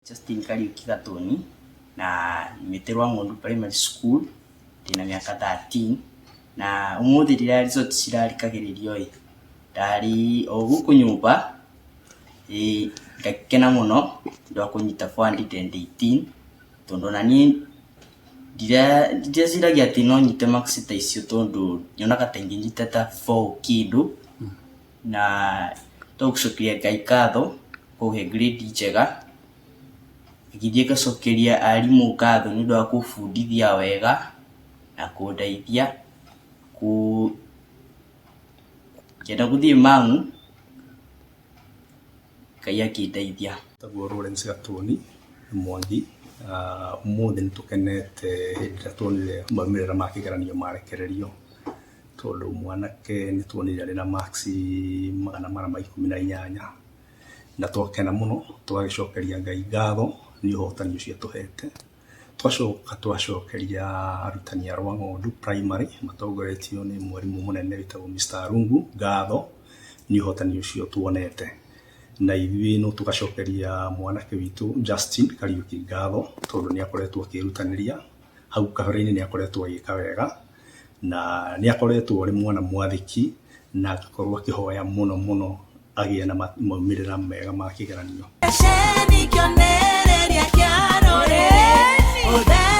Justin Kariuki Gatũni na nyumĩte Rwang'ondu Primary School, ndĩna mĩaka 13 na ũmũthĩ rĩrĩa result cirarikagĩrĩrio ĩ, ndarĩ o gũkũ nyũmba, ĩ ngakena mũno nĩ ũndũ wa kũnyita 418 tondũ ona niĩ ndireciragia atĩ no nyite marks ta icio tondũ nyonaga ta ingĩnyita ta four kĩndũ, na to gũcokeria Ngai ngatho kũhe grade njega, ngĩthiĩ ngacokeria arimũ ngatho nĩ ũndũ wa kũbundithia wega na kũndeithia ngĩenda gũthiĩ Mang'u, Ngai akĩndeithia. Njĩtagwo Lawrence Gatũni Mwangi, ũmũthĩ nĩ tũkenete hĩndĩ ĩrĩa tuonire maumĩrĩra ma kĩgeranio marekererio, tondũ mwanake nĩ tuonire arĩ na marks 418, na twakena mũno tũgagĩcokeria Ngai ngatho nĩ ũhotani ũcio atũhete. Twacoka twacokeria arutani a Rwang'ondu Primary matongoretio nĩ mwarimũ mũnene wĩtagwo Mr. Arungu ngatho nĩ ũhotani ũcio tuonete. Na ithuĩ no tũgacokeria mwanake witũ Justin Kariuki ngatho tondũ nĩ akoretwo akĩĩrutanĩria, hau kabere-inĩ nĩ akoretwo agĩka wega na nĩ akoretwo arĩ mwana mwathĩki na agakorwo akĩhoya mũno mũno agĩe na maumĩrĩra mega ma kĩgeranio. Ceceni kĩonereria kĩa rũrĩrĩ.